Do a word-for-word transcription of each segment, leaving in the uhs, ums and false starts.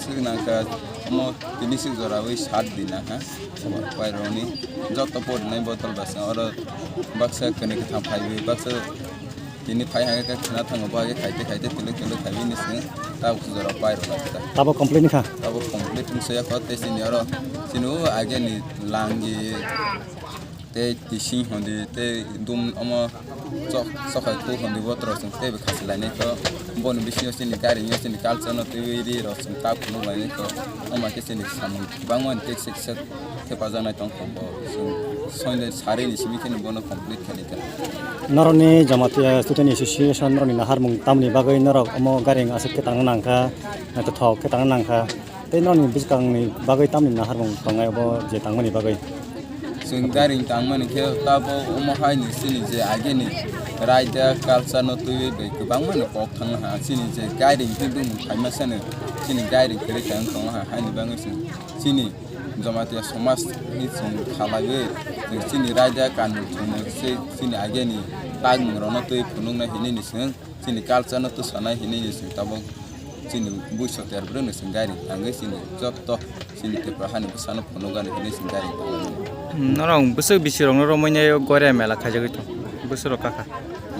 Swk nangkha, omo tini swk jorawi sat din nangkha. Pairokni joto porinai botol bwskango oro baksa kwnwi kwthang phaiwi baksa tini phai hangkhe khwna thango bo age khaite khaite tili tili khaiwi ni swng tabuk jora pairok nangkha. Tabuk complete wngkha? Tabuk complete wngsa yakho tei chini oro chini o ageni langi tei tising hondi tei dum omo chok sokai khuk hondi botrok chwng teibo khasi lainai kho. Boni bisingo chini gairing yo chini culture no twiwi ri rok chwng ta phunuk lainai kho. Omo khe chini samung kwbangma ni tei sik sek thepajaknai tong kho bo chwng soinai sari ni simi kheno bono complete khainai kha. Norokni Jamatia Student Association norokni naharmung tamni bagwi norok omo gairing aswk khe tangna nangkha, naithothok khe tangna nangkha. Tei norokni bwskangni bagwi tamni naharmung tongnai obo je tangmani bagwi? Chwng gairing tangmani khe tabo omo hai ni chini je ageni raida culture no twiwi bai kwbangma no kok thangna ha. Chini je gairing khe bumung phaima sano chini gairing kwrwi tang tongna ha. Haini bagwi chwng chini Jamatia somaj ni chwng khalaiwi chwng chini raida kanmung chwngno se chini ageni tagmung rokno twi phunuknai hinwi ni chwng chini culture no twsanai hinwi ni chwng tabuk chini buiso ter bwrwino chwng gairing tangwi chini joto chini Tripura hani bwsano phunukgani hinwi chwng gairing tangwi mano. Hmm, norok bwswk bisirokno romwi nai Goria mela khaijagwi tong, bwswk rok kakha?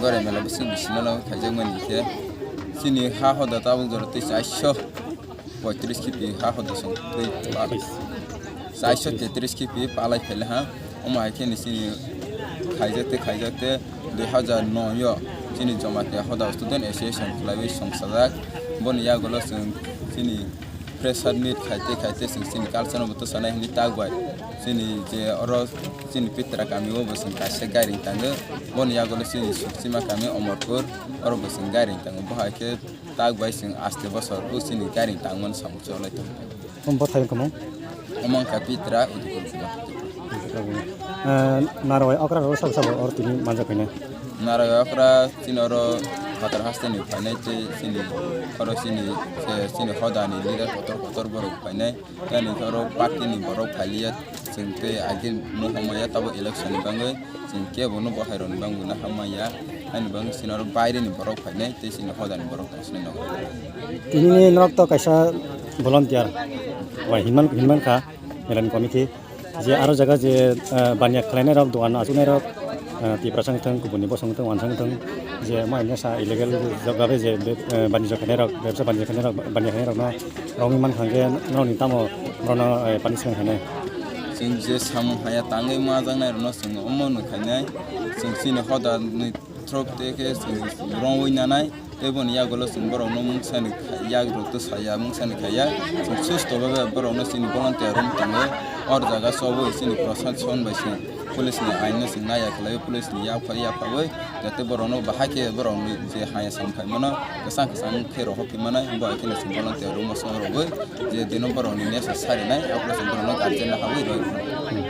Goria mela bwswk bisino khaijak mani khe chini ha hoda tabuk jora tei chairso poitris kipi ha hoda song twi pal-, chairso tetris kipi palai phailaha. Omo hai khe ni chini khaijak tei khaijak tei dui hazar noi o chini Jamatia Hoda Student Association khwlaiwi songsajak. Boni yagulo chwng chini fresher meet khaite khaite chwng chini culture no bo twsanai hinwi tak bai chini je oro chini Pitra kami o bo chwng kaisa gairing tango. Boni yagulo chini Suksima kami Omorpur oro bo chwng gairing tango. Bo hai khe tak bai chwng aste bosor o chini gairing tangmani samung cholai tongo. Omo bwthai wngkha mung? Omo wngkha Pitra, Udipur Kuba. Eh, narwai okra rok sabo sabo oro tini manjak khainai. Narwai okra chini oro phatar hasteni phainai tei chini oro chini, eh, chini hodani leader kotor kotor borok phainai. Yani oro party ni borok phailiya chwng tei agin no hamaya tabo election ni bagwi. Chwng kebo no bo hai rok ni bang bo na hamya, ani bang sini oro baire ni borok phainai tei sini hodani borok tong sini nogo. Tini norok to kaisa volunteer bai hinman, hinman kha, Melan Committee. Je aro jaga je, eh, baniya khlainai rok, dogan achuknai rok, eh, Tiprasa wngthung, kubuni bosong wngthung, wansa wngthung, je mai mesa illegal jaga bai je, eh, baniya khlainai rok, bebsa baniya khlainai rok, baniya khlainai rok no romwi mankha hwnkhe norokni tamo borokno, eh, punishment khainai? Chwng je samung haya tangwi majaknai rokno chwng omo nukhainai. Chwng chini hoda ni through tei khe chwng romwi nanai. Tei boni yagulo chwng borokno mungsani kha-, yagrok to saya mungsani khaiya. Chwng susto babe borokno chini volunteer room tongo. Or jaga chobwi chini proshashan bai chwng police ni ain no chwng naiya khlaiwi police ni yapha yaphawi. Jate borokno bahai khe borokni je haya sam khai mano, kwchang kwchang khe rohor phi mano, bo hai kheno chwng volunteer room o song rogwi je dino borokni nesa sarinai, aphuru chwng borokno guardian no habwi roi rwno.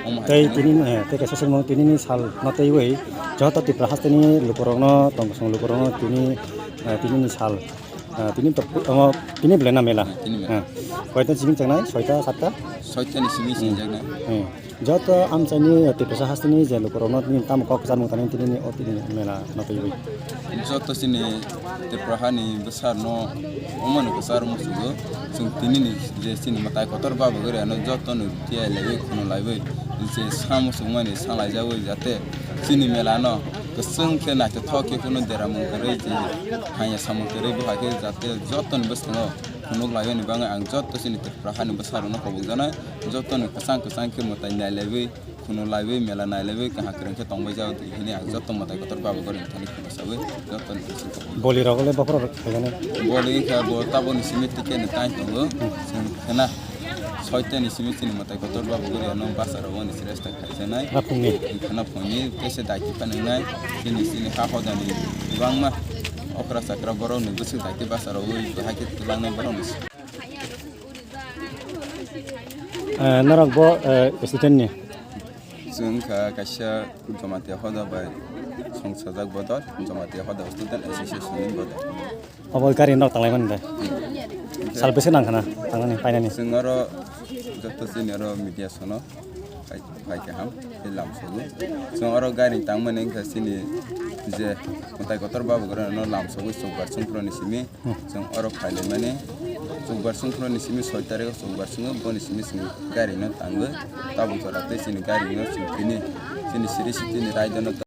Omo hai Tei kheno tini, eh, tei kaisa swngmung tini ni sal no twiwi joto Tripura hasteni lukurokno, tongkosong lukurokno tini, eh, tini ni sal, eh, tini to, omo, tini belai na mela? Tini mela. Eh, koita simi changnai, soita, satta? Soita ni simi Hmm. singjaknai. Hmm. Joto amchaini Tiprasa hasteni je lukurokno nini tamo kok kwcharmung tangwi tini ni o tini mela no twiwi. Joto chini Tripura hani bwsarno omoni kwchar muchungo. Chwng tini ni je chini mwtai kotor baba gori ano joto no tiyai laiwi khunu laiwi je sa muchungmani sa laijagwi jate chini mela no kwchwng khe naithothok khe khunu deramung kwrwi je hanya samung kwrwi bo hai khe jate joto ni bwskango phunuk laiyani bagwi ang joto chini Tripura hani bwsarokno kobokjaknai. Jotoni kwchang kwchang khe mwtai nailaiwi, khunu laiwi, mela nailaiwi, kaham kwrwng khe tongbai jao di hwnwi ang joto mwtai kotor baba gori thani kheno sawi jotoni bising tongwi. Boli rok le bokhorok khaijani? Boli wngkha bo taboni simi ticket ni time tongo. Chwng khena soita ni simi chini mwtai kotor baba gori ano basa rok ani sresta khaijanai. Raphungni? Khena phungni tese daiti phanangnai. Chini chini ha hodani kwbangma okra chakra borok ni bwswk daiti basa rogwi bahai khe twlangnai borok ni. Eh, norok bo, eh, student ni? Chwng wngkha kaisa Jamatia hoda bai songsajak bodol, Jamatia hoda student association ni bodol. Obo gari norok tanglai mani da? Hmm. Sal bwswk nang khana tangnani, painani? Chwng oro joto chini oro media sono. Phai, phai kaham, tei lamsogo. Chwng oro gari tangmani wngkha chini je mwtai kotor babu gorano lamsogwi chukbar chwngphuruni simi. Chwng oro phailaimani chukbar chwngphuruni simi soi tarikh chukbar chwngo, boni simi chwng gari no tangwi tabuk jora tei chini gari no chwng tini chini siri sitini raidano